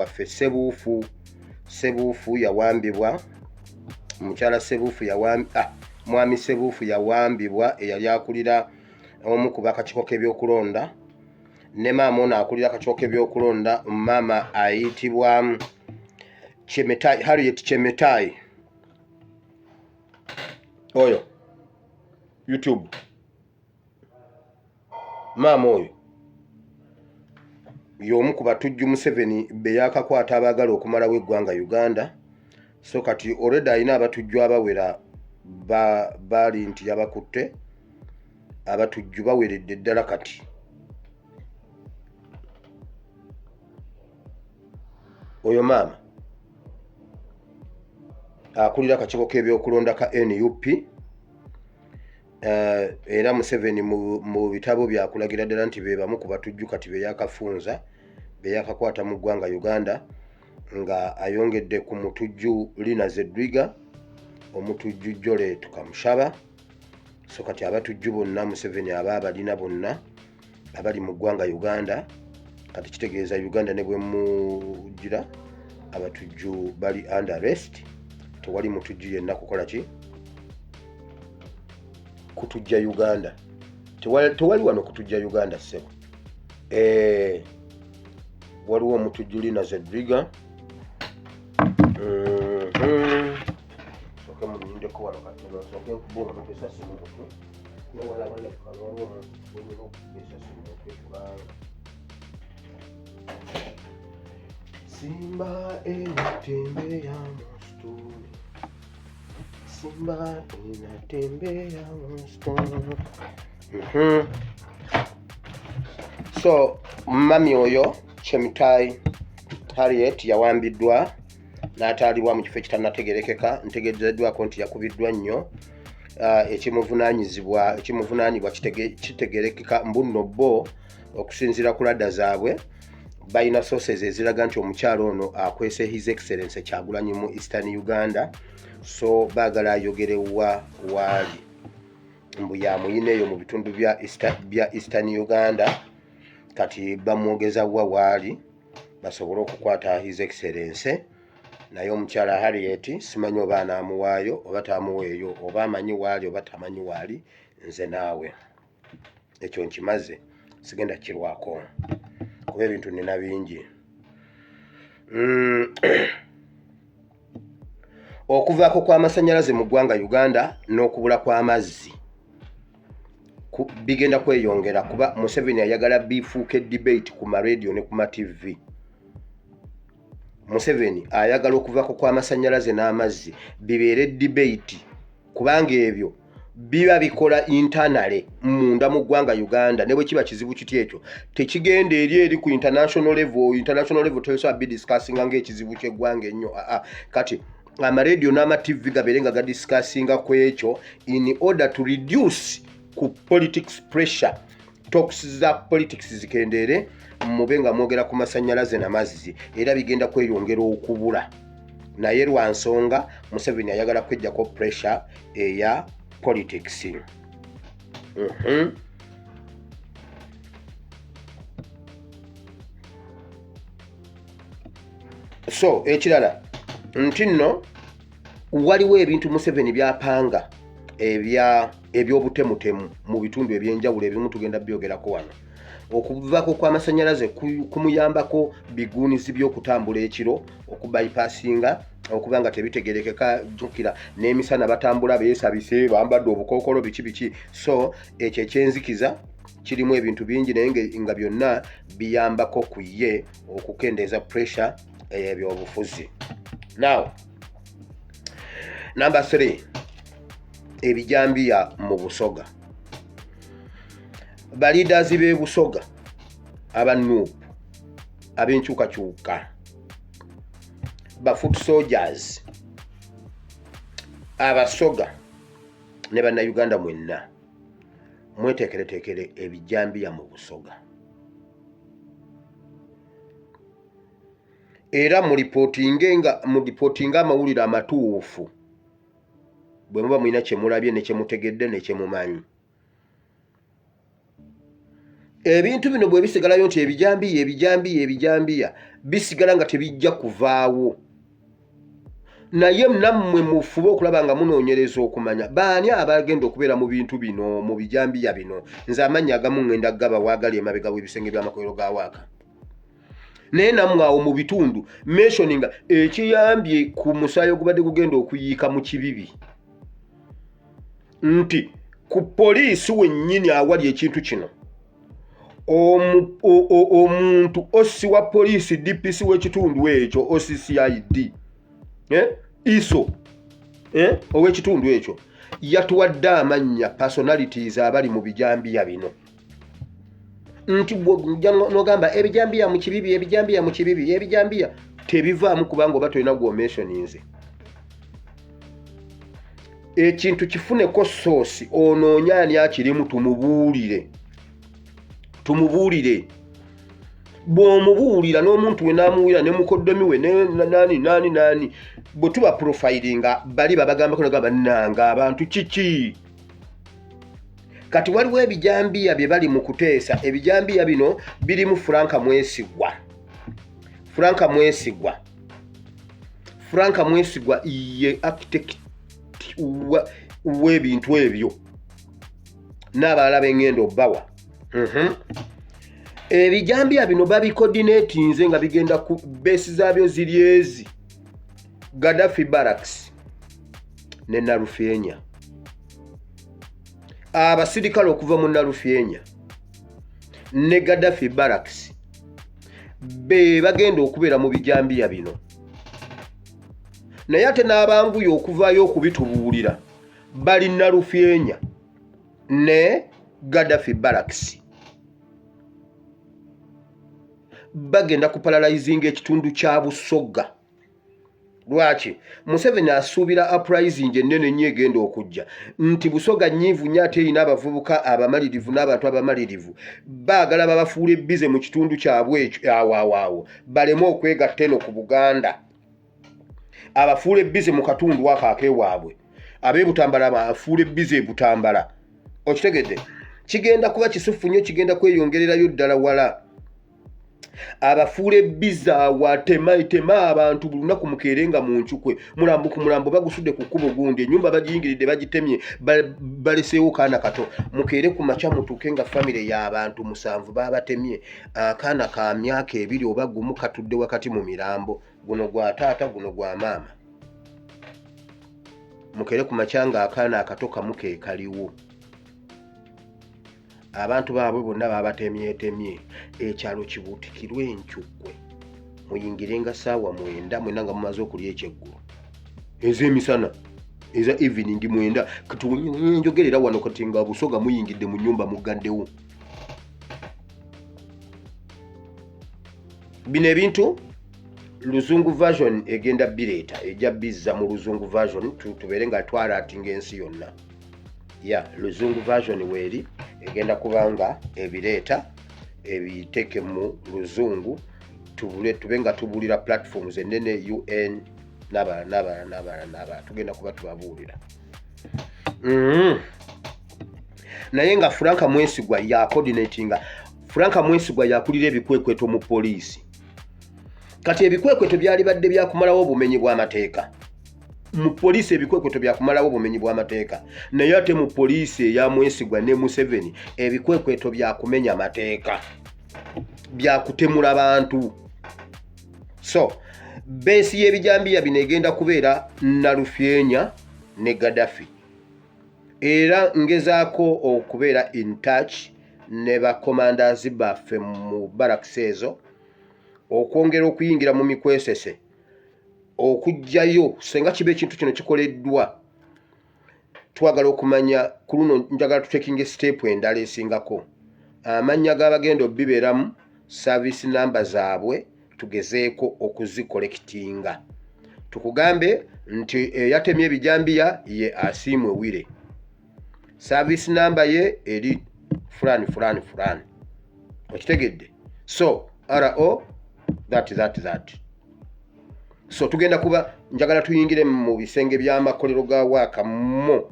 Waffe Ssebuufu. Ssebuufu yawambibwa, mukyala Ssebuufu ah, mwami Ssebuufu yawambibwa, eyali akulira omu ku bakakiiko k'ebyokulonda, ne maama ono akulira akakiiko k'ebyokulonda, maama ayitibwa Chemutai, Harriet Chemutai oyo YouTube. Maama oyo y'omu ku batujju Museveni be yakakwata abaagala okumalawo eggwanga Uganda. So kati already alina abatujju abawera baali nti yabakutte, abatujju baweredde ddala. Kati oyo maama akulira akakiiko k'ebyokulonda ka NUP. Era Museveni mu bitabo byakulagira ddala nti be bamu ku batujju kati be yakafunza, be yakakwata mu ggwanga Uganda, nga ayongedde ku mutujju Lina Zedriga, omutujju Jole Tukamushaba. So kati abatujju bonna Museveni aba abalina bonna abali mu ggwanga Uganda. Kati kitegeeza Uganda ne bwe mugira abatujju bali under arrest, tewali mutujju yenna kukola ki kutujja Uganda. Tewali wano kutujja Uganda, ssebo. Waliwo omutujju Lina Zedriga. Sooke munindeko wano katono, nsooke nkuba omuntu esasi mu mutwe. Newalaboneka waliwo omuntu gwenina okukuba esasi mu mutwe, kubanga simba enatembea msituni, simba inatembea msituni. So mami oyo Chemutai Harriet yawambiddwa n'ataalibwa mu kifo ekitannategerekeka. Ntegeezeddwako nti yakubiddwa nnyo. Ekimuvunaanyibwa kitegerekeka mbu nno bo okusinziira ku ladda zaabwe balina sources eziraga nti omukyalo ono akwese His Excellence Kyagulanyi mu Eastern Uganda. So baagala ayogere wa waali, mbu yamuyina eyo mu bitundu bya Eastern Uganda. Kati bamwogeza wa waali basobole okukwata His Excellence. Naye omukyala Harriet simanyi oba anaamuwaayo oba tamuweeyo, oba amanyi waali oba tamanyi waali. Nze naawe ekyo nkimaze, sigenda kirwako kuba ebintu nina bingi. Okuvaako kw'amasannyalaze mu ggwanga Uganda n'okubula kw'amazzi bigenda kweyongera, kuba Museveni ayagala bifuuke debate ku maradio ne ku ma TV. Museveni ayagala okuvaako kw'amasannyalaze n'amazzi bibeere debate, kubanga ebyo biba bikola internally munda mu ggwanga Uganda. Ne bwe kiba kizibu kiti, ekyo tekigenda eri ku international level. International level tosobola bidiscussinga ng'ekizibu ky'eggwanga ennyo. Aa, kati amaradio n'ama TV gabeere nga gadiscussinga ku ekyo in order to reduce ku politics pressure, talks za politics zikendeere, mube nga mwogera ku masannyalaze n'amazzi. Era bigenda kweyongera okubula, naye lwa nsonga Museveni ayagala kwejjako pressure eya politics. So ekirala nti nno waliwo ebintu Museveni byapanga ebyobutemutemu mu bitundu ebyenjawulo, ebimu tugenda byogerako wano. Okuvaako kw'amasannyalaze kumuyambako biguunizi by'okutambula ekiro, okubypassinga, okuba nga tebitegerekeka. Jjukira n'emisana batambula beesabise, bambadde obukookolo, biki biki. So ekyo ekyenzikiza kirimu ebintu bingi, naye nga byonna biyambako ku ye okukendeeza pressure ey'ebyobufuzi. Now number 3, ebijambiya mu Busoga. Baleaders b'e Busoga aba NUP, ab'enkyukakyuka, ba foot soldiers, Abasoga ne Bannayuganda mwenna, mweteekereteekere ebijambiya mu Busoga, era mulipootinge nga mulipootinge amawulire amatuufu bwe muba mulina kye mulabye ne kye mutegedde ne kye mumanyi. Ebintu bino bwe bisigalayo nti ebijambiya, ebijambiya, ebijambiya bisigala nga tebijja kuvaawo. Naye nammwe mufube okulaba nga munoonyereza okumanya baani abagenda okubeera mu bintu bino, mu bijambiya bino. Nze amannya agamu ŋŋenda gaba waagali emabega w'ebisenge by'amakolero ga waaka. Naye nammwe awo mu bitundu mentioninga ekiyambye ku musaayi ogubadde gugenda okuyiika mu Kibibi, nti ku poliisi wennyini awali ekintu kino, omuntu OC wa poliisi, DPC w'ekitundu ekyo, OC CID, ISO ow'ekitundu ekyo yatuwadde amannya, personalities abali mu bijambiya bino, nti nogamba ebijambiya mu Kibibi, ebijambiya mu Kibibi, ebijambiya tebivaamu kubanga oba tolina gw'omentioninze. Ekintu kifuneko source, onoonye ani akirimu, tumubuulire, tumubuulire. Bw'omubuulira n'omuntu we n'amuwulira ne mukoddomi we nani nani nani, bwe tuba profilinga bali babagambako nagamba nanga abantu kiki. Kati waliwo ebijambiya bye bali mu kuteesa. Ebijambiya bino birimu Franka Mwesigwa. Franka Mwesigwa, Franka Mwesigwa ye architect w'ebintu ebyo n'abalala b'engendo bbawa. Ebijambiya bino babicoordinatinze nga bigenda ku base zaabyo ziri ezi: Gaddafi Barracks ne Nalufyenya. Abasirikale okuva mu Nalufyenya ne Gaddafi Barracks be bagenda okubeera mu bijambiya bino. Naye ate n'abanguya okuvaayo okubitubuulira bali Nalufyenya ne Gaddafi Barracks. Bagenda kuparalyzinga ekitundu kya Busoga. Lwaki Museveni asuubira uprising ennene ennyo egenda okujja, nti Busoga nyiivu nnyo ate erina abavubuka abamalirivu n'abantu abamalirivu. Baagala babafuula ebbize mu kitundu kyabwe ekyo awo awo awo, baleme okwegatta eno ku Buganda. Abafuula ebbize mu katundu ako akewaabwe, ab'e Butambala bafuula ebbize e Butambala. Okitegedde? Kigenda kuba kisufu nnyo, kigenda kweyongererayo ddala wala. Abafuula ebizaawa tema tema abantu buli lunaku mukeere nga mu ncukwe, mulambo ku mulambo bagusudde ku kkubo, gundi ennyumba bagiyingiridde bagitemye, baleseewo kaana kato. Mukeere ku makya mutuuke nga famire y'abantu 7 babatemye, akaana ka myaka 2 oba 1 katudde wakati mu mirambo, guno gwa taata, guno gwa maama. Mukeere ku makya nga akaana akato kamu ke kaliwo, abantu baabwe bonna babatemyetemye. Ekyalo kibuutikirwe encukwe. Muyingire nga saawa 9 mwena nga mumaze okulya ekyeggulo, ez'emisana, eza evening 9. Kati njogerera wano kati nga Busoga muyingidde mu nyumba muggaddewo. Bino ebintu Luzungu version egenda bireeta, ejja bizza mu Luzungu version, tubeere nga twaratinga ensi yonna. Ya Luzungu version weeri egenda kubanga ebireeta ebiteeke mu Luzungu, tubule tube nga tubuulira platforms ennene, UN n'abalala n'abalala n'abalala n'abalala, tugenda kuba tubabuulira. Naye nga Franka Mwesigwa ya coordinatinga, Franka Mwesigwa yakulira ebikwekweto mu poliisi. Kati ebikwekweto byali badde byakumalawo obumenyi bw'amateeka mu poliisi, ebikwekweto byakumalawo obumenyi bw'amateeka. Naye ate mu poliisi eya Mwesigwa ne Museveni, ebikwekweto byakumenya mateeka, byakutemula bantu. So base y'ebijambiya bino egenda kubeera Nalufyenya ne Gaddafi. Era ngezaako okubeera in touch ne bacommanders baffe mu barracks ezo okwongera okuyingira mu mikwesese okugjayo senga kiba ekintu kino kikoleddwa. Twagala okumanya ku luno, njagala tutekinga step endala esingako, amannya g'abagenda obibeeramu, service number zaabwe, tugezeeko okuzicollectinga, tukugambe nti eyatemye ebijambiya ye Asiimwe Wire, service number ye eri fulani fulani fulani. Okitegedde? So ro that that that so tugenda kuba njagala tuyingire mu bisenge by'amakolero ga waaka mo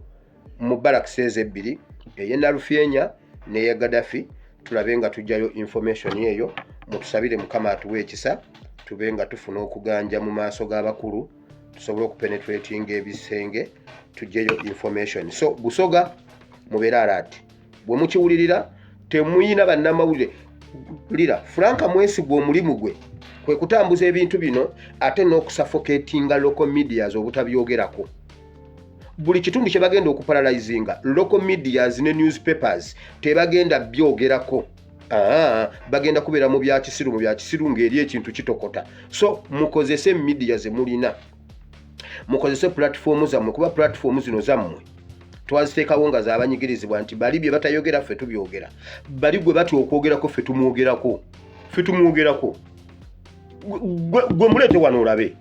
mu barracks ezo ebbiri, ey'e Nalufyenya n'eya Gaddafi. Tulabe nga tujjayo information eyo. Mutusabire Mukama atuwe ekisa, tube nga tufuna okuganja mu maaso g'abakulu, tusobole okupenetratinga ebisenge, tujjeyo information. So Busoga, mubeere alert. Bwe mukiwulirira, temuyina bannamawulire lira. Frank Mwesigwa omulimu gwe kwe kutambuza ebintu bino, ate n'okusuffocatinga local medias obutabyogerako. Buli kitundu kye bagenda okuparalyzinga, local medias ne newspapers tebagenda byogerako. Bagenda kubeera mu byakisiru, mu byakisiru ng'eri ekintu kitokota. So mukozese media ze mulina, mukozese platform zammwe, kuba platform zino zammwe twaziteekawo nga zabanyigirizibwa, nti bali bye batayogera ffe tubyogera, bali gwe batya okwogerako ffe tumwogerako, ffe tumwogerako. Gwe muleete wano olabe.